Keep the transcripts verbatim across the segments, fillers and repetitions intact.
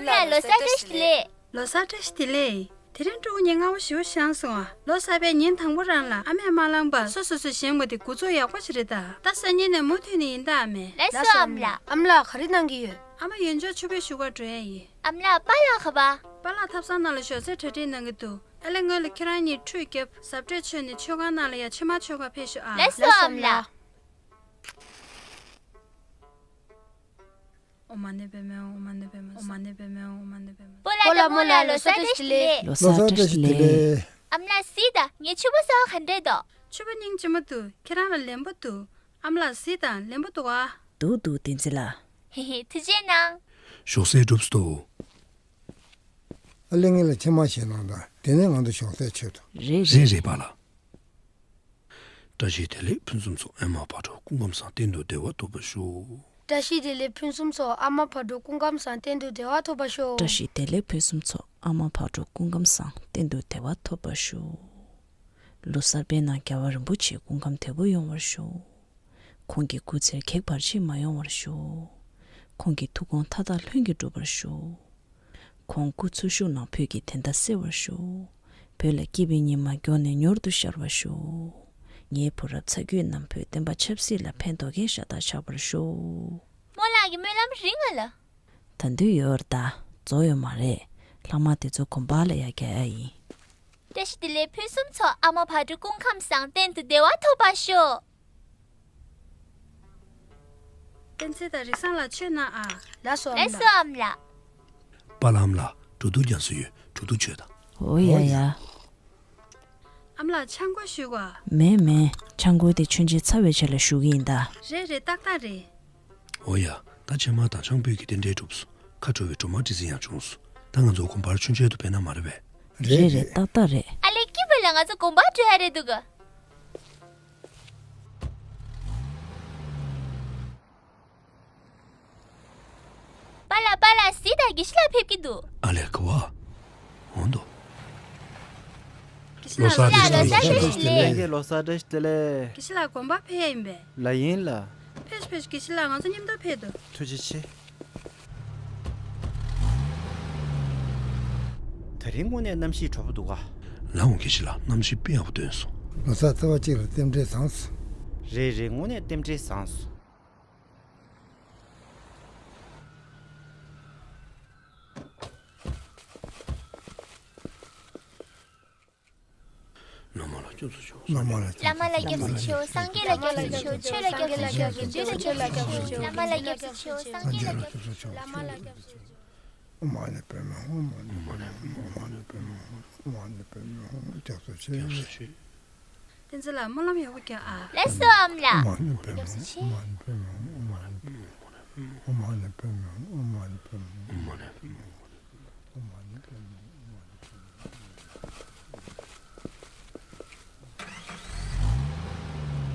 ལ་ལོ་གསར་བཀྲ་ཤིས་བདེ་ལེགས། ལོ་གསར་བཀྲ་ཤིས་བདེ་ལེགས། དེ་རིང་ཕྲུ་གུ་གཉིས་སྔ་པོ་ཞེ་པོ་བཞེངས་སོང་ཨ། ལོ་གསར་པའི་ཉིན་དང་པོ་རང་ལ་ཨ་མས་མ་བླངས་པར་སོ་སོ་སོས་བཞེངས་པ་དེ་འགོ་ཚུགས་ཡག་པོ་ཞིག་རེད་ད། ད་སང་ཉིན་ནས་མུ་མཐུད་ནས་ཡིན་ད་ཨ་མས། ལགས་སོ་ཨ་མ་ལགས། ཨ་མ་ལགས་ག་རེ་གནང་གི་ཡོད། ཨ་མ་ཡོན་ཆབ་མཆོད་པའི་བཞུགས་སྒར་འགྲོ་ཡ་ཡིན། ཨ་མ་ལགས་པཱ་ལགས་ག་པར། པཱ་ལགས་ཐབ་ཚང་ནང་ལ་ཞོགས་ཟས་གྲ་སྒྲིག་གནང་གི་འདུག་ཨ་ལས་སྔོན་ལ་ཁྱེད་རང་གཉིས་ཁྲུས་བརྒྱབ་གཟབ་སྤྲས་མཆོད་ནས་མཆོད་ཁང་ནང་ལ་ཡ་ཕྱེ་མར་མཆོད་གར་ཕེབས་ཤོག་ཨ། ལགས་སོ་ཨ་མ་ལགས། ཨོཾ་མ་ཎི་པདྨེ་ཧཱུྃ། ཨོཾ་མ་ཎི་པདྨེ་ཧཱུྃ། ཨོཾ་མ་ཎི་པདྨེ་ཧཱུྃ། ཨོཾ་མ་ཎི་པདྨེ་ཧཱུྃ། པོ་ལགས་དང་རྨོ་ལགས་ལོ་གསར་བཀྲ་ཤིས་བདེ་ལེགས། ལོ་གསར་བཀྲ་ཤིས་བདེ་ལེགས། ཨ་མ་ལགས་གཟིགས་དང་ངའི་ཕྱུ་པ་གསར་པ་ག་འདྲས་འདུག་ཕྱུ་པ་སྙིང་རྗེ་མོ་འདུག་ཁྱེད་རང་ལ་ལེན་པོ་འདུག་ཨ་མ་ལགས་གཟིགས་དང་ལེན་པོ་འདུག་ག་འདུག་འདུག་བསྟན་འཛིན་ལགས། ཧེ་ཧེ་ཐུགས་རྗེ་གནང་། ཞོགས་ཟས་གྲུབ་སོང་། ཨ་ལས་ངེད་ལ་ཕྱེ་མར་ཞིག་གནང་དང་། དེ་ནས་ང་ཚོ་ཞོགས་ཟས་མཆོད་དོ། རེད་རེད། རེད་རེད་པཱ་ལགས། བཀྲ་ཤིས་བདེ་ལེགས་ཕུན་སུམ་ཚོགས། ཨ་མ་བག་དྲོ་སྐུ་ཁམས་བཟང་། གཏན་དུ་བདེ་བ་ཐོབ་པར་ཤོག་བཀྲ་ཤིས་བདེ་ལེགས་ཕུན་སུམ་ཚོགས། ཨ་མ་བག་དྲོ་སྐུ་ཁམས་བཟང་། གཏན་དུ་བདེ་བ་ཐོབ་པར་ཤོག་བཀྲ་ཤིས་བདེ་ལེགས་ཕུན་སུམ་ཚོགས། ཨ་མ་བག་དྲོ་སྐུ་ཁམས་བཟང་། གཏན་དུ་བདེ་བ་ཐོབ་པར་ཤོག་ལོ་གསར་པའི་ནང་རྒྱལ་བ་རིན་པོ་ཆེའི་སྐུ་ཁམས་བདེ་པོ་ཡོང་བར་ཤོག་ཁོང་གི་སྐུ་ཚེར་གེགས་བར་ཆད་མ་ཡོང་བར་ཤོག་ཁོང་གི་ཐུགས་དགོངས་མཐའ་དག་ལྷུན་གྱིས་འགྲུབ་པར་ཤོག་ཁོང་སྐུ་འཚོ་བཞུགས་ནང་བོད་ཀྱི་བདེན་མཐའ་གསལ་བར་ཤོག་བོད་ལ་སྐྱིད་པའི་ཉི་མ་མགྱོགས་ནས་མྱུར་དུ་ཤར་བར་ཤོག་ངའི་བུ་རབས་ཚ་རྒྱུད་རྣམས་བོད་བསྟན་པ་ཆབ་སྲིད་ལ་ཕན་ཐོགས་མཁན་ཤ་སྟག་ཆགས་པར་ཤོག་རྨོ་ལགས་ཀྱི་སྨོན་ལམ་རིང་ང་ལ། ད་དུང་ཡོད་རེད་ད། རྫོགས་ཡོད་མ་རེད། ལྷག་མ་དེ་ཚོ་དགོན་པ་ལ་ཡ་རྒྱག་ཡ་ཡིན། བཀྲ་ཤིས་བདེ་ལེགས་ཕུན་སུམ་ཚོགས། ཨ་མ་བག་དྲོ་སྐུ་ཁམས་བཟང་། གཏན་དུ་བདེ་བ་ཐོབ་པར་ཤོག་བསྟན་འཛིན་དང་རིག་བཟང་ལགས་མཆོད་གནང་ཨ། ལགས་སོ་ཨ་མ་ལགས། ལགས་སོ་ཨ་མ་ལགས། པཱ་ལགས་ཨ་མ་ལགས་འགྲོ་འདུག་རྒྱག་སྲོལ་ཡོད། འགྲོ་འདུག་མཆོད་དང་། འོ་ཡ་ཡ། ཨ་མ་ལགས་ཆང་སྒོར་ཞུ་ག་མེད་མེད། ཆང་སྒོར་དེ་མཆོད་མཇལ་ཚར་བའི་རྗེས་ལ་ཞུ་གི་ཡིན་ད། རེད་རེད་ཏག་ཏག་རེད། འོ་ཡ། ད་ཕྱེ་མར་དང་ཆང་ཕུད་ཀྱི་རྟེན་འབྲེལ་གྲུབ་སོང་། ཁ་དྲོ་བའི་སྒྲོལ་མ་སྤྲད་ཟིན་ཡང་བྱུང་སོང་། ད་ང་ཚོ་དགོན་པར་མཆོད་མཇལ་དུ་ཕེབས་ན་མ་རེད་པས། རེད་རེད་རེད། ཏག་ཏག་རེད། ཨ་ལས་སྐྱིད་པ་ལ་ང་ཚོ་དགོན་པར་འགྲོ་ཡ་རེད་འདུག་ག་པཱ་ལགས་པཱ་ལགས་གཟིགས་དང་། དགེ་བཤེས་ལགས་ཕེབས་ཀྱི་འདུག་ཨ་ལས་ཁུ་བ། འོང་དོ། དགེ་བཤེས་ལགས་ལོ་གསར་བཀྲ་ཤིས་བདེ་ལེགས། ལྷན་རྒྱས་ལོ་གསར་བཀྲ་ཤིས་བདེ་ལེགས། དགེ་བཤེས་ལགས་དགོན་པ་ཕེབས་ཡ་ཡིན་པས། ལགས་ཡིན་ལགས། ཕེབས་ཕེབས་དགེ་བཤེས་ལགས་ང་ཚོ་མཉམ་དུ་ཕེབས་དོ། ཐུགས་རྗེ་ཆེ། དེ་རིང་དངོས་གནས་གནམ་གཤིས་དྲོ་པོ་འདུག་ག་ལགས་འོང་དགེ་བཤེས་ལགས། གནམ་གཤིས་དཔེ་ཡག་པོ་སྟོན་སོང་། ལོ་གསར་ཚེས་པ་གཅིག་ལ་རྟེན་འབྲེལ་བཟང་སོང་། རེད་རེད། དངོས་གནས་རྟེན་འབྲེལ་བཟང་སོང་། བླ་མ་ལ་སྐྱབས་སུ་མཆིའོ། བླ་མ་ལ་སྐྱབས་སུ་མཆིའོ། སངས་རྒྱས་ལ་སྐྱབས་སུ་མཆིའོ། ཆོས་ལ་སྐྱབས་སུ་མཆིའོ། བདུད་ལ་སྐྱབས་སུ་མཆིའོ། བླ་མ་ལ་སྐྱབས་སུ་མཆིའོ། སངས་རྒྱས་ལ་སྐྱབས་སུ་མཆིའོ། བླ་མ་ལ་སྐྱབས་སུ་མཆིའོ། ཨོཾ་མ་ཎི་པདྨེ་ཧཱུྃ། ཨོཾ་མ་ཎི་པདྨེ་ཧཱུྃ། ཨོཾ་མ་ཎི་པདྨེ་ཧཱུྃ། ཨོཾ་མ་ཎི་པདྨེ་ཧཱུྃ། སྐྱབས་སུ་མཆི། སྐྱབས་སུ་མཆི། བསྟན་འཛིན་ལགས་སྨོན་ལམ་ཡག་པོ་རྒྱག་ཨ། ལགས་སོ་ཨ་མ་ལགས། ཨོཾ་མ་ཎི་པདྨེ་ཧཱུྃ། ཨོཾ་མ་ཎི་པདྨེ་ཧཱུྃ། ཨོཾ་མ་ཎི་པདྨེ་ཧཱུྃ། ཨོཾ་མ་ཎི་པདྨེ་ཧཱུྃ། ཨོཾ་མ་ཎི་པདྨེ་ཧཱུྃ། ཨོཾ་མ་ཎི་པདྨེ་ཧཱུྃ། ཨོཾ་མ་ཎི་པདྨེ་ཧཱུྃ།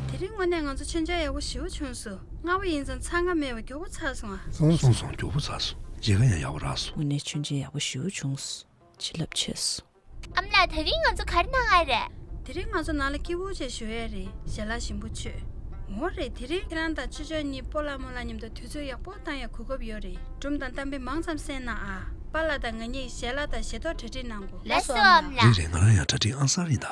དེ་རིང་དངོས་གནས་ང་ཚོ་མཆོད་མཇལ་ཡག་པོ་ཞེ་པོ་བྱུང་སོང་། སྔ་པོ་ཡིན་ཙང་འཚང་ཁ་མེད་པ་མགྱོགས་པོ་ཚར་སོང་ཨ། སོང་སོང་། མགྱོགས་པོ་ཚར་སོང་། མཇལ་ཁ་ཡང་ཡག་པོ་རག་སོང་། དངོས་གནས་མཆོད་མཇལ་ཡག་པོ་ཞེ་པོ་བྱུང་སོང་། བྱིན་རླབས་ཆེ་སོང་། ཨ་མ་ལགས་དེ་རིང་ང་ཚོ་ག་རེ་གནང་ཨ་རེད། དེ་རིང་ང་ཚོ་ནང་ལ་སྐྱིད་པོ་བྱས་བཞུགས་ཡ་རེད། ཞལ་ལག་ཞིམ་པོ་མཆོད། འོ་རེད། དེ་རིང་ཁྱེད་རང་དང་ཅི་ཅོ་གཉིས་སྤོ་ལགས་རྨོ་ལགས་མཉམ་དུ་དུས་ཚོད་ཡག་པོ་བཏང་ཡ་གོ་སྐབས་ཡོད་རེད། སྒྲུང་དང་གཏམ་དཔེ་མང་ཙམ་གསན་གནང་ཨ། པཱ་ལགས་དང་ང་གཉིས་ཞལ་ལག་དང་ཞལ་ཏོག་གྲ་སྒྲིག་གནང་གོ་ལགས་སོ་ཨ་མ་ལགས། རེད་རེད། ང་རང་ཡང་གྲ་སྒྲིག་ཨང་གསར་ཡིན་ད།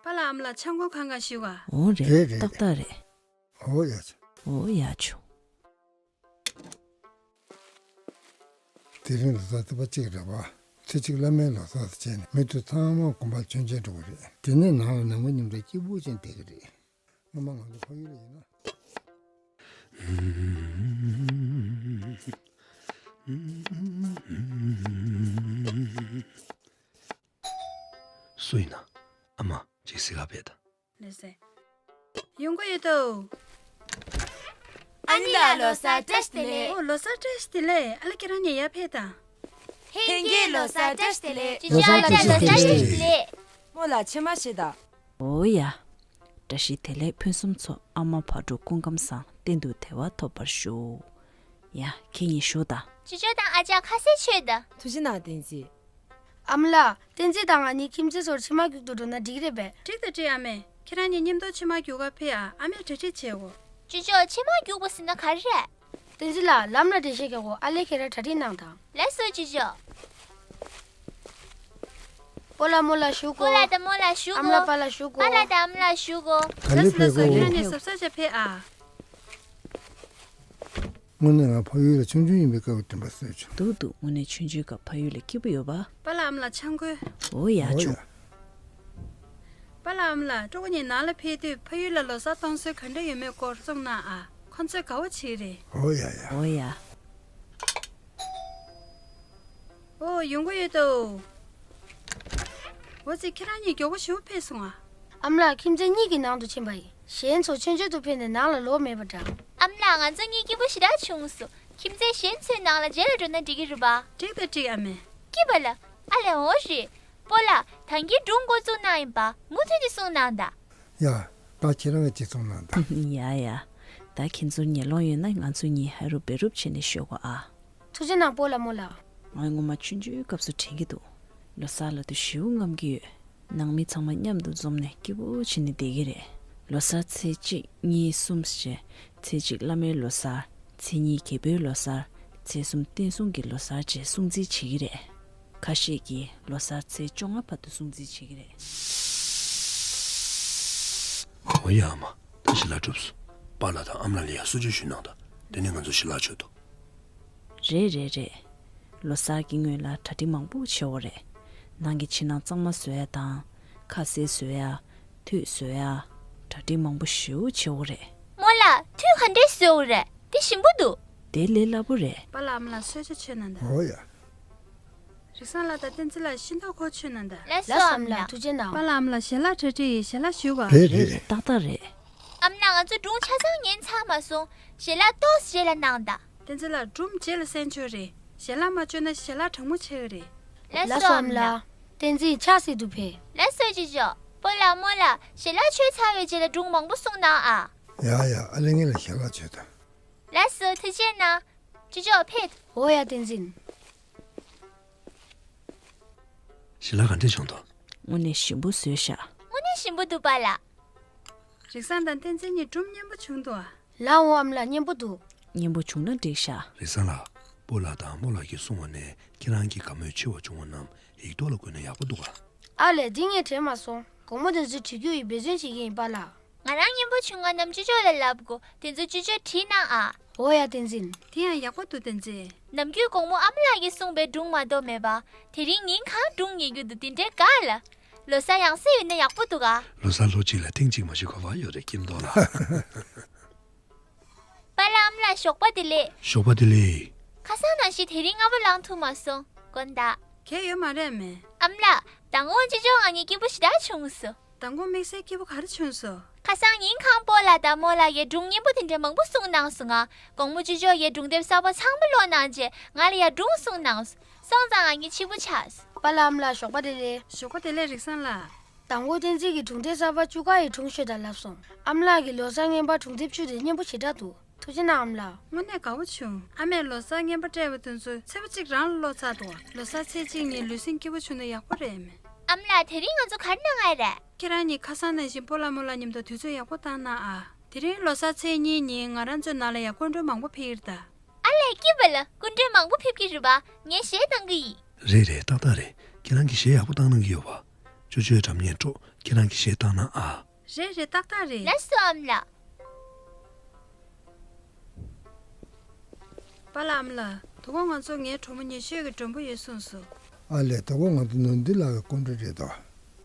པཱ་ལགས་ཨ་མ་ལགས་ཆང་ཁོག་ཁ་ཁ་ཞུ་ག་འོ་རེད། རེད་རེད། ཏག་ཏག་རེད། འོ་ཡ་ཆུ། འོ་ཡ་ཆུ། དེ་རིང་ལོ་གསར་ཚེས་པ་གཅིག་རེད་པ། ཚེས་གཅིག་བླ་མའི་ལོ་གསར་དུ་བྱས་ནས་མི་དེ་ཚང་མ་དགོན་པར་མཆོད་མཇལ་འགྲོ་གི་རེད། དེ་ནས་ནང་ལ་ནང་མི་མཉམ་དུ་སྐྱིད་པོ་བྱས་བསྡད་ཀྱི་རེད། སྔོན་མ་ང་ཚོ་ཕ་ཡུལ་ལ་ཡིན་ན། སུ་ཡིན་ན། ཨ་མ་ཅིག་གཟིགས་ག་ཕེབས་དང་། ལགས་སེ། ཡོང་གི་ཡོད་དོ། ཨ་ནེ་ལགས་ལོ་གསར་བཀྲ་ཤིས་བདེ་ལེགས། ཨོ་ལོ་གསར་བཀྲ་ཤིས་བདེ་ལེགས། ཨ་ལ་ཁྱེད་རང་གཉིས་ཡར་ཕེབས་དང་། ལྷན་རྒྱས་ལོ་གསར་བཀྲ་ཤིས་བདེ་ལེགས། ལོ་གསར་བཀྲ་ཤིས་བདེ་ལེགས། རྨོ་ལགས་ཕྱེ་མར་བཞེས་དང་། འོ་ཡ། བཀྲ་ཤིས་བདེ་ལེགས་ཕུན་སུམ་ཚོགས། ཨ་མ་བག་དྲོ་སྐུ་ཁམས་བཟང་། གཏན་དུ་བདེ་བ་ཐོབ་པར་ཤོག་ཡ་ཁྱེད་གཉིས་བཞུགས་དང་། ཅོ་ཅོ་དང་ཨ་ཅག་ཁ་ཟས་མཆོད་དང་། ཐུགས་རྗེ་གནང་བསྟན་འཛིན། ཨ་མ་ལགས། བསྟན་འཛིན་དང་ང་གཉིས་ཁྱིམ་མཚེས་ཚོར་ཕྱེ་མར་རྒྱུག་ཏུ་འགྲོ་ན་འགྲིག་གི་རེད་པས། འགྲིག་དང་འགྲིག་ཨ་མས། ཁྱེད་རང་གཉིས་མཉམ་དུ་ཕྱེ་མར་རྒྱུག་ག་ཕེབས་ཨ། ཨ་མས་གྲ་སྒྲིག་བྱེད་གོ། ཅོ་ཅོ། ཕྱེ་མར་རྒྱུག་པ་ཟེར་ན་ག་རེ་རེད། བསྟན་འཛིན་ལགས། ལམ་ལ་འགྲེལ་བཤད་རྒྱག་གོ། ཨ་ལས་ཁྱེད་རང་གྲ་སྒྲིག་གནང་དང་། ལགས་སོ་ཅོ་ཅོ། སྤོ་ལགས་རྨོ་ལགས་བཞུགས་གོ། སྤོ་ལགས་དང་རྨོ་ལགས་བཞུགས་གོ། ཨ་མ་ལགས་པཱ་ལགས་བཞུགས་གོ། པཱ་ལགས་དང་ཨ་མ་ལགས་བཞུགས་གོ། ག་ལེར་ཕེབས་གོ། ཁྱེད་རང་གཉིས་གཟབ་གཟབ་བྱས་ཕེབས་ཨ། དངོས་གནས་ང་ཕ་ཡུལ་ལ་ཆུང་ཆུང་ཡིན་པའི་སྐབས་ཀྱི་དྲན་པ་གསོས་བྱུང་། འདུག་འདུག་དངོས་གནས་ཆུང་ཆུང་སྐབས་ཕ་ཡུལ་ལ་སྐྱིད་པོ་ཡོད་པ། པཱ་ལགས་ཨ་མ་ལགས་ཆང་ཁོལ། འོ་ཡ། འོ་ཡ། བྱུང་། པཱ་ལགས་ཨ་མ་ལགས། སྤྲོ་པོ་གཉིས་ནང་ལ་ཕེབས་དུས་ཕ་ཡུལ་ལ་ལོ་གསར་གཏོང་སྲོལ་ག་འདྲ་ཡོད་མེད་སྐོར་གསུངས་གནང་ཨ། ཁོ་ཚོས་དགའ་བོ་བྱེད་ཀྱི་རེད། འོ་ཡ་ཡ། འོ་ཡ། འོ་ཡོང་གི་ཡོད་དོ། འོ་ཙི་ཁྱེད་རང་གཉིས་མགྱོགས་པོ་ཞེ་པོ་ཕེབས་སོང་ཨ། ཨ་མ་ལགས། ཁྱིམ་མཚེས་གཉིས་ཀྱི་ནང་དུ་ཕྱིན་པ་ཡིན། གཞན་ཚོ་ཆུང་ཆུང་དུ་ཕེབས་ནས་ནང་ལ་ལོག་མེད་པ་འདྲ། ཨ་མ་ལགས། ང་ཚོ་གཉིས་སྐྱིད་པོ་ཞེ་དྲག་བྱུང་སོང་། ཁྱིམ་མཚེས་གཞན་ཚོའི་ནང་ལ་རྗེས་ལ་འགྲོ་ན་འགྲིག་གི་རེད་པ། འགྲིག་དང་འགྲིག་ཨ་མས། སྐྱིད་པ་ལ། ཨ་ལས། འོ་རེད། སྤོ་ལགས། ད་གིན་སྒྲུང་འགོ་བཙུགས་གནང་ཡིན་པ། མུ་མཐུད་དེ་གསུང་གནང་དང་། ཡ། ད་ཁྱེད་རང་གིས་ཅིག་གསུང་གནང་དང་། ཡ་ཡ། ད་ཁྱེད་ཚོར་ཉལ་ལོང་ཡོད་ན་ང་ཚོ་གཉིས་ཧ་རུབ་བེ་རུབ་བྱས་ནས་ཤོད་གོ་ཨ། ཐུགས་རྗེ་གནང་སྤོ་ལགས་རྨོ་ལགས། ང་ངོ་མ་ཆུང་ཆུང་སྐབས་སུ་དྲན་གྱི་འདུག་ལོ་གསར་ལབ་དུས་ཞེ་པོ་རྔམ་གྱི་ཡོད། ནང་མི་ཚང་མ་མཉམ་དུ་འཛོམས་ནས་སྐྱིད་པོ་བྱས་ནས་བསྡད་ཀྱི་རེད། ལོ་གསར་ཚེས་གཅིག་གཉིས་གསུམ་བྱས། ཚེས་གཅིག་བླ་མའི་ལོ་གསར། ཚེས་གཉིས་རྒྱལ་པོའི་ལོ་གསར། ཚེས་གསུམ་བསྟན་སྲུང་གི་ལོ་གསར་བཅས་སྲུང་བརྩི་བྱེད་ཀྱི་རེད། ཁ་ཤས་ཀྱིས་ལོ་གསར་ཚེས་བཅོ་ལྔ་བར་དུ་སྲུང་བརྩི་བྱེད་ཀྱི་རེད། འོ་ཡ། ཨ་མ། ད་ཞལ་ལག་གྲུབ་སོང་། པཱ་ལགས་དང་ཨ་མ་ལགས་ལ་ཡ་གསོལ་ཇ་ཞུས་གནང་དང་། དེ་ནས་ང་ཚོ་ཞལ་ལག་མཆོད་དོ། རེད་རེད་རེད། ལོ་གསར་གྱི་སྔོན་ལ་གྲ་སྒྲིག་མང་པོ་བྱེད་དགོས་རེད། ནང་གི་ཕྱི་ནང་གཙང་མ་བཟོ་ཡ་དང་། ཁ་ཟས་བཟོ་ཡ། ཐུད་བཟོ་ཡ། གྲ་སྒྲིག་མང་པོ་ཞེ་པོ་བྱེད་དགོས་རེད། རྨོ་ལགས། ཐུད་ག་འདྲས་བཟོ་དགོས་རེད། དེ་ཞིམ་པོ་འདུག་དེ་ལས་སླ་པོ་རེད། པཱ་ལགས་ཨ་མ་ལགས་གསོལ་ཇ་མཆོད་གནང་དང་། འོ་ཡ། རིག་བཟང་ལགས་དང་བསྟན་འཛིན་ལགས་ཤིང་ཏོག་ཁོག་མཆོད་གནང་དང་། ལགས་སོ་ཨ་མ་ལགས། ཐུགས་རྗེ་གནང་། པཱ་ལགས་ཨ་མ་ལགས་ཞལ་ལག་གྲ་སྒྲིག་ཡིན། ཞལ་ལག་ཞུ་ག་རེད་རེད། རེད། ཏག་ཏག་རེད། ཨ་མ་ལགས། ང་ཚོ་སྒྲུང་ཆ་ཚང་ཉན་ཚར་མ་སོང་། ཞལ་ལག་ཏོག་ཙམ་རྗེས་ལ་གནང་དང་། བསྟན་འཛིན་ལགས། སྒྲུང་རྗེས་ལ་གསན་ཆོག་རེད། ཞལ་ལག་མ་མཆོད་ན་ཞལ་ལག་གྲང་མོ་ཆགས་ཀྱི་རེད། ལགས་སོ་ཨ་མ་ལགས། བསྟན་འཛིན་ཆབ་སྲིད་དུ་ཕེབས། ལགས་སོ་ཅོ་ཅོ། སྤོ་ལགས་རྨོ་ལགས། ཞལ་ལག་མཆོད་ཚར་བའི་རྗེས་ལ་སྒྲུང་མང་པོ་གསུང་གནང་ཨ། ཡ་ཡ། ཨ་ལས་ངེད་ལ་ཞལ་ལག་མཆོད་དང་། ལགས་སོ། ཐུགས་རྗེ་གནང་། ཅོ་ཅོ་ཕེབས། འོ་ཡ་བསྟན་འཛིན། ཞལ་ལག་ག་འདྲས་བྱུང་འདུག་དངོས་གནས་ཞིམ་པོ་བཟོས་ཤག་དངོས་གནས་ཞིམ་པོ་འདུག་པཱ་ལགས། རིག་བཟང་དང་བསྟན་འཛིན་གཉིས་སྒྲུང་སྙན་པོ་བྱུང་འདུག་ཨ། ལགས་འོང་ཨ་མ་ལགས། སྙན་པོ་འདུག་སྙན་པོ་བྱུང་ན་འགྲིག་ཤག་རིག་བཟང་ལགས། སྤོ་ལགས་དང་རྨོ་ལགས་ཀྱིས་གསུངས་པ་ནས་ཁྱེད་རང་གི་དགའ་མོས་ཆེ་བ་བྱུང་བ་རྣམས་ཡིག་ཐོག་ལ་བཀོད་ན་ཡག་པོ་འདུག་ག་ཨ་ལས། འདི་ངས་དྲན་མ་སོང་། དགོང་མོ་དེ་ཚོ་བྲིས་རྒྱུ་ཡི་འབད་བརྩོན་བྱེད་ཀྱི་ཡིན་པཱ་ལགས། ང་རང་སྙན་པོ་བྱུང་བ་རྣམས་ཅོ་ཅོ་ལ་ལབ་དགོས། དེ་ཚོ་ཅོ་ཅོས་བྲིས་གནང་ཨ། འོ་ཡ་བསྟན་འཛིན། དེ་ཡང་ཡག་པོ་འདུག་བསྟན་འཛིན། ནམ་རྒྱུན་དགོང་མོ་ཨ་མ་ལགས་ཀྱིས་གསུངས་པའི་སྒྲུང་མ་གཏོགས་མེད་པ། དེ་རིང་ཉིན་གང་སྒྲུང་ཉན་རྒྱུ་འདུག་དེ་འདྲའི་དགའ་ལ། ལོ་གསར་ཡང་སེ་ཡོད་ན་ཡག་པོ་འདུག་ག་ལོ་གསར་ལོ་གཅིག་ལ་ཐེངས་གཅིག་མ་ཞིག་དགོས་པ་ཡོད་རེད་ཀྱིན་མདོག་ལ། པཱ་ལགས་ཨ་མ་ལགས་ཞོགས་པ་བདེ་ལེགས། ཞོགས་པ་བདེ་ལེགས། ཁ་སང་ནང་བཞིན་དེ་རིང་སྔ་པོ་ལངས་ཐུབ་མ་སོང་། དགོངས་དག་གལ་ཡོད་མ་རེད་མེ། ཨ་མ་ལགས། མདང་དགོང་ཅོ་ཅོ་ང་གཉིས་སྐྱིད་པོ་ཞེ་དྲག་བྱུང་སོང་། མདང་དགོང་དམིགས་བསལ་སྐྱིད་པོ་ག་རེ་བྱུང་སོང་། ཁ་སང་ཉིན་གང་སྤོ་ལགས་དང་རྨོ་ལགས་ཀྱིས་སྒྲུང་སྙན་པོ་དེ་འདྲ་མང་པོ་གསུངས་གནང་སོང་ང་། དགོང་མོ་ཅོ་ཅོ་ཡིས་སྒྲུང་དེབ་གསར་པ་ཚང་མ་ཀློག་གནང་རྗེས་ང་ལ་ཡང་སྒྲུང་གསུངས་གནང་སོང་། སོང་ཙང་ང་གཉིས་གཅིག་པུ་ཆགས་སོང་། པཱ་ལགས་ཨ་མ་ལགས་ཞོགས་པ་བདེ་ལེགས། ཞོགས་པ་བདེ་ལེགས་རིག་བཟང་ལགས། མདང་དགོང་བསྟན་འཛིན་གྱིས་སྒྲུང་དེབ་གསར་པ་བཅུ་ཁ་ཡི་སྒྲུང་ཤོད་དང་ལབ་སོང་། ཨ་མ་ལགས་ཀྱིས་ལོ་གསར་རྔན་པ་སྒྲུང་དེབ་བཅུ་དེ་སྙན་པོ་ཞེ་དྲག་འདུག་ཐུགས་རྗེ་གནང་ཨ་མ་ལགས། དངོས་གནས་དགའ་བོ་བྱུང་། ཨ་མས་ལོ་གསར་རྔན་པ་སྤྲད་པ་དེ་ཚོ་ཚེས་པ་གཅིག་རང་ལ་ཀློག་ཚར་འདུག་ལོ་གསར་ཚེས་གཅིག་ཉིན་ལུས་སེམས་སྐྱིད་པོ་བྱུང་ན་ཡག་པོ་རེད་མེ། ཨ་མ་ལགས། དེ་རིང་ང་ཚོ་ག་རེ་གནང་ཡ་རེད། ཁྱེད་རང་གཉིས་ཁ་སང་ནང་བཞིན་སྤོ་ལགས་རྨོ་ལགས་མཉམ་དུ་དུས་ཚོད་ཡག་པོ་བཏང་གནང་ཨ། དེ་རིང་ལོ་གསར་ཚེས་གཉིས་ཉིན་ང་རང་ཚོའི་ནང་ལ་ཡང་སྐུ་མགྲོན་མང་པོ་ཕེབས་ཀྱི་རེད་ད། ཨ་ལས། སྐྱིད་པ་ལ། སྐུ་མགྲོན་མང་པོ་ཕེབས་ཀྱི་རེད་པ། ངས་གཞས་བཏང་གི་ཡིན། རེད་རེད། ཏག་ཏག་རེད། ཁྱེད་རང་གིས་གཞས་ཡག་པོ་བཏང་གནང་གི་ཡོད་པ། ཅོ་ཅོའི་སྒྲ་སྙན་སྤྲོ། ཁྱེད་རང་གིས་གཞས་བཏང་གནང་ཨ། རེད་རེད། ཏག་ཏག་རེད། ལགས་སོ་ཨ་མ་ལགས། པཱ་ལགས་ཨ་མ་ལགས། དོ་དགོང་ང་ཚོ་ངའི་གྲོགས་མོ་ཉེ་ཤོས་ཀྱི་མགྲོན་པོ་ཡོད་གསུངས་སོང་། ཨ་ལས། དོ་དགོང་ང་ཚོ་ནོར་འཛིན་ལགས་ཀྱི་སྐུ་མགྲོན་རེད་དོ།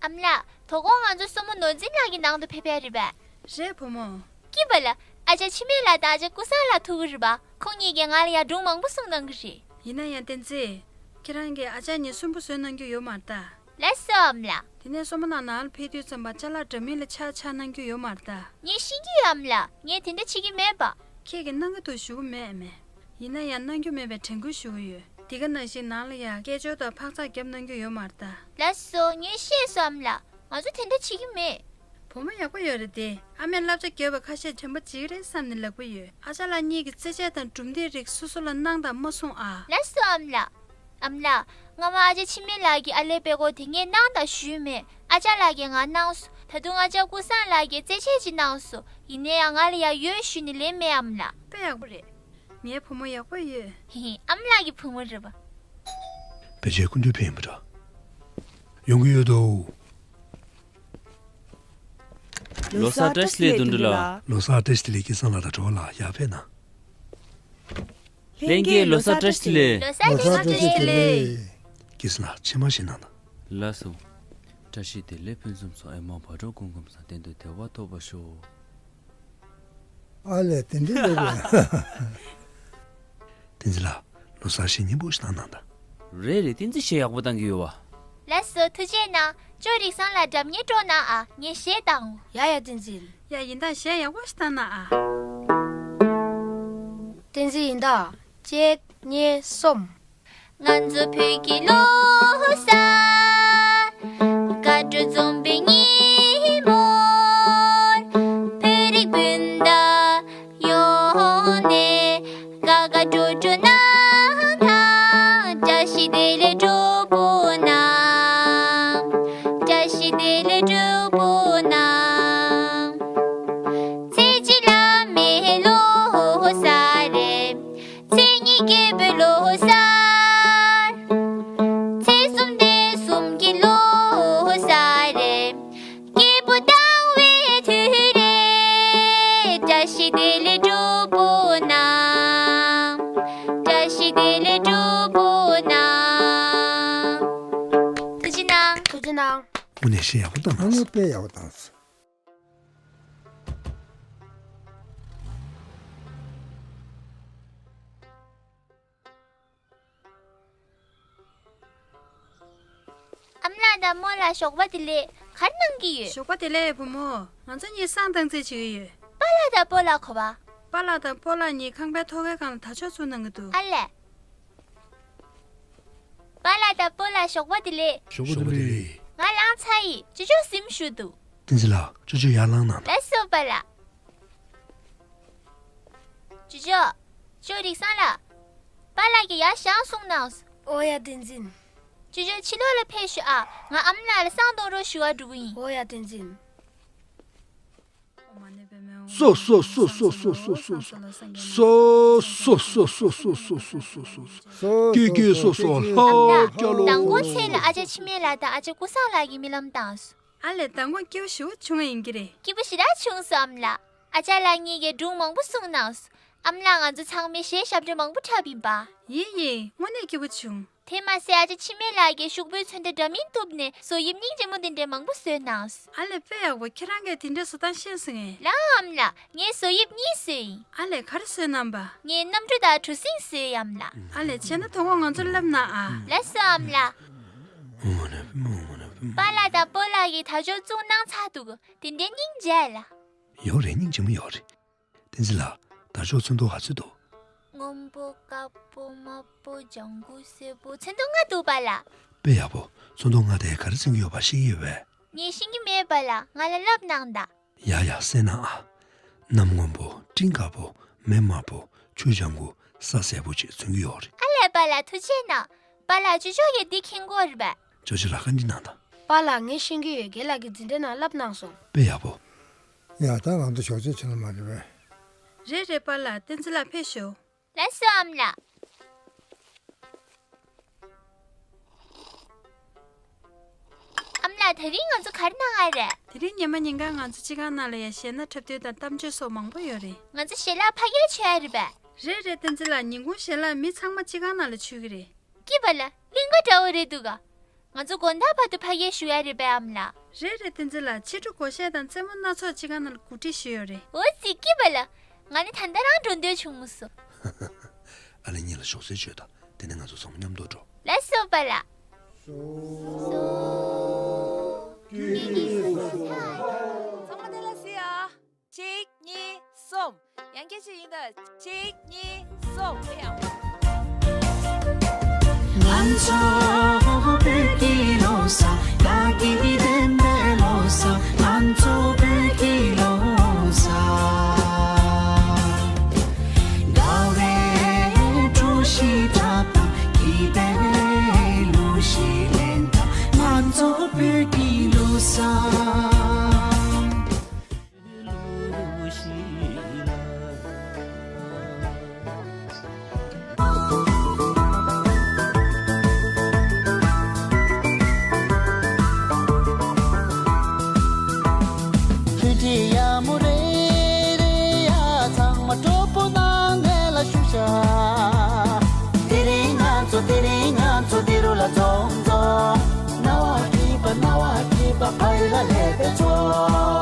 ཨ་མ་ལགས། དོ་དགོང་ང་ཚོ་སྲུ་མོ་ནོར་འཛིན་ལགས་ཀྱི་ནང་དུ་ཕེབས་ཡ་རེད་པས། རེད་བུ་མོ། སྐྱིད་པ་ལ། ཨ་ཅག་འཆི་མེད་ལགས་དང་ཨ་ཅག་ཀུན་བཟང་ལགས་ཐུག་གི་རེད་པ། ཁོང་གཉིས་ཀྱིས་ང་ལ་ཡ་སྒྲུང་མང་པོ་གསུངས་གནང་གི་རེད། ཡིན་ན་ཡང་བསྟན་འཛིན། ཁྱེད་རང་གིས་ཨ་ཅག་གཉིས་སུན་པོ་བཟོས་གནང་རྒྱུ་ཡོད་མ་རེད་ད། ལགས་སོ་ཨ་མ་ལགས། དེ་ནས་སྲུ་མོ་ནང་ནང་ལ་ཕེབས་དུས་ཙམ་པ་ཅ་ལག་འདྲ་མིན་ལ་ཆག་ཆག་གནང་རྒྱུ་ཡོད་མ་རེད་ད། ངས་ཤེས་ཀྱི་ཡོད་ཨ་མ་ལགས། ངས་དེ་འདྲ་བྱེད་ཀྱི་མེད་པ། ཁྱེད་ཀྱིས་གནང་གི་འདུག་ཞུ་གི་མེད་ཨ་མས། ཡིན་ན་ཡང་གནང་རྒྱུ་མེད་པའི་དྲན་སྐུལ་ཞུ་གི་ཡོད། འདི་ག་ནང་བཞིན་ནང་ལ་ཡང་སྐད་ཅོར་དང་འཕག་འཚག་བརྒྱབ་གནང་རྒྱུ་ཡོད་མ་རེད་ད། ལགས་སོ། ངས་ཤེས་སོང་ཨ་མ་ལགས། ང་ཚོ་དེ་འདྲ་བྱེད་ཀྱི་མེད། བུ་མོ་ཡག་པོ་ཡོད་རེད་དེ། ཨ་མས་བསླབ་བྱ་བརྒྱབ་པ་ཁ་ཤས་དྲན་པ་བརྗེད་ཀྱི་རེད་བསམ་ནས་ལབ་ཀྱི་ཡོད། ཨ་ཅག་ལགས་གཉིས་ཀྱི་རྩེད་ཆས་དང་གྲུབ་འབྲས་རིགས་སོ་སོ་ལ་གནང་དང་མ་གསུང་ཨ། ལགས་སོ་ཨ་མ་ལགས། ཨ་མ་ལགས། སྔ་མ་ཨ་ཅག་འཆི་མེད་ལགས་ཀྱིས་ཨ་ལས་པད་ཀོ་དེ་ངས་གནང་དང་ཞུས་མེད། ཨ་ཅག་ལགས་ཀྱིས་ང་གནང་སོང་། ད་དུང་ང་ཅག་ཀུན་བཟང་ལགས་ཀྱིས་རྩེད་ཆས་ཅིག་གནང་སོང་། ཡིན་ན་ཡང་ང་ལ་ཡང་ཡོད་ཞུས་ནས་ལན་མེད་ཨ་མ་ལགས། དཔེ་ཡག་པོ་རེད། ངའི་བུ་མོ་ཡག་པོ་ཡོད། ཧི་ཧི། ཨ་མ་ལགས་ཀྱི་བུ་མོ་རེད་པ། ཕལ་ཆེར་སྐུ་མདུན་ཕེབས་ཡིན་པ་འདྲ། ཡོང་གི་ཡོད་དོ། ལོ་གསར་བཀྲ་ཤིས་བདེ་ལེགས་དོན་གྲུབ་ལགས། ལོ་གསར་བཀྲ་ཤིས་བདེ་ལེགས། སྐལ་བཟང་ལགས་དང་གྲོགས་ལགས་ཡར་ཕེབས་གནང་། ལྷན་རྒྱས་ལོ་གསར་བཀྲ་ཤིས་བདེ་ལེགས། ལོ་གསར་བཀྲ་ཤིས་བདེ་ལེགས། སྐལ་བཟང་ལགས་ཕྱེ་མར་བཞེས་གནང་དང་། ལགས་སོ། བཀྲ་ཤིས་བདེ་ལེགས་ཕུན་སུམ་ཚོགས། ཨེ་མ་བག་དྲོ་སྐུ་ཁམས་བཟང་། གཏན་དུ་བདེ་བ་ཐོབ་པར་ཤོག། ཨ་ལས་དེ་འདྲ་ལབ་པས། བསྟན་འཛིན་ལགས། ལོ་གསར་བཤད་སྙིང་པོ་ཞིག་གནང་གནང་དང་། རེད་རེད། བསྟན་འཛིན་གཞས་ཡག་པོ་བཏང་གི་ཡོད་པ། ལགས་སོ། ཐུགས་རྗེ་གནང་། ཅོ་རིག་བཟང་ལགས་སྒྲ་སྙན་དཀྲོག་གནང་ཨ། ངས་གཞས་བཏང་། ཡ་ཡ་བསྟན་འཛིན། ཡ་ཡིན་ད་གཞས་ཡག་པོ་ཞིག་བཏང་གནང་ཨ། བསྟན་འཛིན། ཡིན་ད། གཅིག་གཉིས་གསུམ། ང་ཚོ་བོད་ཀྱི་ལོ་གསར། དགའ་སྤྲོ་འཛོམས་པའི་ཉིན་མོར། བོད་རིགས་སྤུན་ཟླ་ཡོངས་ནས་དགའ་དགའ་སྤྲོ་སྤྲོ་གནང་དང་། བཀྲ་ཤིས་བདེ་ལེགས་སྤྲོ་པོ་གནང་། བཀྲ་ཤིས་བདེ་ལེགས་སྤྲོ་པོ་གནང་། ཚེ་གཅིག་བླ་མའི་ལོ་གསར་རེད། ཚེ་གཉིས་སྐྱིད་པའི་ལོ་གསར། ཚེ་གསུམ་བདེ་གསུམ་གྱི་ལོ་གསར་རེད། སྐྱིད་པོ་དང་བའི་དུས་རེད། བཀྲ་ཤིས་བདེ་ལེགས་སྤྲོ་པོ་གནང་། བཀྲ་ཤིས་བདེ་ལེགས་སྤྲོ་པོ་གནང་། ཐུགས་རྗེ་གནང་། ཐུགས་རྗེ་གནང་། དངོས་གནས་གཞས་ཡག་པོ་བཏང་། ཨ་ནི་དཔེ་ཡག་པོ་བཏང་སོང་། ཨ་མ་ལགས་དང་རྨོ་ལགས་ཞོགས་པ་བདེ་ལེགས། ག་རེ་གནང་གི་ཡོད། ཞོགས་པ་བདེ་ལེགས་བུ་མོ། ང་ཚོ་གཉིས་བསང་བཏང་རྩིས་བྱེད་ཀྱི་ཡོད། པཱ་ལགས་དང་སྤོ་ལགས་གོ་བ། པཱ་ལགས་དང་སྤོ་ལགས་གཉིས་ཁང་པའི་ཐོག་ཁའི་སྒང་ལ་དར་ལྕོག་བཙུགས་གནང་གི་འདུག། ཨ་ལས། པཱ་ལགས་དང་སྤོ་ལགས་ཞོགས་པ་བདེ་ལེགས། ཞོགས་པ་བདེ་ལེགས། ང་ལངས་ཚར་ཡིན། ཅོ་ཅོ་གཟིམ་བཞུགས་འདུག། བསྟན་འཛིན་ལགས། ཅོ་ཅོ་ཡར་ལངས་གནང་དང་། ལགས་སོ་པཱ་ལགས། ཅོ་ཅོ། ཅོ་རིག་བཟང་ལགས། པཱ་ལགས་ཀྱིས་ཡར་བཞེངས་གསུངས་གནང་། ཨོ་ཡ་བསྟན་འཛིན། ཅོ་ཅོ་ཕྱི་ལོགས་ལ་ཕེབས་ཤོག་ཨ། ང་ཨ་མ་ལགས་ལ་བསང་གཏོང་རོགས་ཞུ་བར་འགྲོ་གི་ཡིན། ཨོ་ཡ་བསྟན་འཛིན། སོ་སོ་སོ་སོ། ཀྱུ་ཀྱུ་སོ་སོ། ལྷ་སྐྱ་ལོ། མདང་དགོང་ཚེས་ལ་ཨ་ཅག་འཆི་མེད་ལགས་དང་ཨ་ཅག་ཀུན་བཟང་ལགས་ཀྱིས་རྨི་ལམ་བཏང་སོང་། ཨ་ལས། མདང་དགོང་སྐྱིད་པོ་ཞེ་པོ་བྱུང་བ་ཡིན་གྱི་རེད། སྐྱིད་པོ་ཞེ་དྲག་བྱུང་སོང་ཨ་མ་ལགས། ཨ་ཅག་ལགས་གཉིས་ཀྱིས་སྒྲུང་མང་པོ་གསུངས་གནང་སོང་། ཨ་མ་ལགས་ང་ཚོ་ཚང་མས་གཞས་ཞབས་བྲོ་མང་པོ་འཁྲབ་ཡིན་པ། ཡིན་ཡིན། དངོས་གནས་སྐྱིད་པོ་བྱུང་། དེ་མ་ཟད་ཨ་ཅག་འཆི་མེད་ལགས་ཀྱིས་ཤོག་བུའི་ཚོན་མདོག་འདྲ་མིན་གཏུབ་ནས་བཟོ་དབྱིབས་སྙིང་རྗེ་མོ་དེ་འདྲ་མང་པོ་བཟོས་གནང་སོང་། ཨ་ལས། དཔེ་ཡག་པོ། ཁྱེད་རང་གིས་དེ་འདྲའི་བཟོ་སྟངས་ཤེས་སོང་ངས། ལགས་ཨ་མ་ལགས། ངས་བཟོ་དབྱིབས་གཉིས་བཟོས་ཡིན། ཨ་ལས། ག་རེ་བཟོས་གནང་པ། ངས་གནམ་གྲུ་དང་གྲུ་གཟིངས་བཟོས་ཡིན་ཨ་མ་ལགས། ཨ་ལས། བྱས་ན་དོ་དགོང་ང་ཚོར་ལབ་གནང་ཨ། ལགས་སོ་ཨ་མ་ལགས། པཱ་ལགས་དང་སྤོ་ལགས་ཀྱིས་དར་ལྕོག་བཙུགས་གནང་ཚར་འདུག། དེ་འདྲའི་སྙིང་རྗེ་ལ། ཡོད་རེད། སྙིང་རྗེ་མོ་ཡོད་རེད། བསྟན་འཛིན་ལགས། དར་ལྕོག་ཚོན་མདོག་ག་ཚོད་འདུག། སྔོན་པོ། དཀར་པོ། དམར་པོ། ལྗང་གུ། སེར་པོ། ཚོན་མདོག་ལྔ་འདུག་པཱ་ལགས། དཔེ་ཡག་པོ། ཚོན་མདོག་ལྔ་དེ་ག་རེ་མཚོན་གྱི་ཡོད་པ་ཤེས་ཀྱི་ཡོད་པས། ངས་ཤེས་ཀྱི་མེད་པཱ་ལགས། ང་ལ་ལབ་གནང་དང་། ཡ་ཡ། གསན་གནང་ཨ། གནམ་སྔོན་པོ། སྤྲིན་དཀར་པོ། མེ་དམར་པོ། ཆུ་ལྗང་གུ། ས་སེར་པོ་བཅས་མཚོན་གྱི་ཡོད་རེད། ཨ་ལས། པཱ་ལགས་ཐུགས་རྗེ་གནང་། པཱ་ལགས་ཅོ་ཅོ་གིས་འདི་མཁྱེན་གྱི་ཡོད་རེད་པས། ཅོ་ཅོ་ལགས་བཀའ་འདྲི་གནང་དང་། པཱ་ལགས་ངས་ཤེས་ཀྱི་ཡོད། རྒན་ལགས་ཀྱིས་འཛིན་གྲྭའི་ནང་ལབ་གནང་སོང་། དཔེ་ཡག་པོ། ཡ་ད་ང་ཚོ་ཞོགས་ཇ་ཕྱིན་ལ་མ་རེད་པས། རེད་རེད་པཱ་ལགས། བསྟན་འཛིན་ལགས་ཕེབས་ཤོག། ལགས་སོ་ཨ་མ་ལགས། ཨ་མ་ལགས། དེ་རིང་ང་ཚོ་ག་རེ་གནང་ཨ་རེད། དེ་རིང་ཉི་མ་ཉིན་གང་ང་ཚོ་སྤྱི་ཁང་ནང་ལ་ཡ་གཞས་སྣ་འཁྲབ་སྟོན་དང་གཏམ་བརྗོད་སོགས་མང་པོ་ཡོད་རེད། ང་ཚོ་ཞལ་ལག་ཕ་གིར་མཆོད་ཡ་རེད་པས། རེད་རེད། བསྟན་འཛིན་ལགས། ཉིན་གུང་ཞལ་ལག་མི་ཚང་མ་སྤྱི་ཁང་ནང་ལ་མཆོད་ཀྱི་རེད། སྐྱིད་པ་ལ་གླིང་ག་འདྲ་བོ་རེད་འདུག་ག། ང་ཚོ་དགོང་དག་བར་དུ་ཕ་གིར་བཞུགས་ཡ་རེད་པས་ཨ་མ་ལགས། རེད་རེད། བསྟན་འཛིན་ལགས། ཕྱི་དྲོ་སྒོར་གཞས་དང་རྩེད་མོ་སྣ་ཚོགས་སྤྱི་ཁང་ནང་ལ་གོ་སྒྲིག་ཞུས་ཡོད་རེད། འོ་ཙི། སྐྱིད་པ་ལ། ང་ནི་ད་ལྟ་རང་འགྲོ་འདོད་བྱུང་སོང་། ཨ་ལས། ཉིན་ལ་ཞོགས་ཟས་མཆོད་དང་། དེ་ནས་ང་ཚོ་ཚང་མ་མཉམ་དུ་འགྲོ། ལགས་སོ་པཱ་ལགས། ཚང་མ་དེ་ལ་གཟིགས་ཨ། གཅིག་གཉིས་གསུམ། ཡང་བསྐྱར་ཅིག་ཡིན་ད། གཅིག་གཉིས་གསུམ། དེ་ཡང་། དེ་རིང་ང་ཚོ་དེ་རིང་ང་ཚོ་འདི་རུ་ལ་འཛོམས་འཛོམས། རྣ་བ་སྐྱིད་པ་རྣ་བ་སྐྱིད་པ་ཕ་ཡུལ་ལ་སླེབས་པའི་ཚོགས།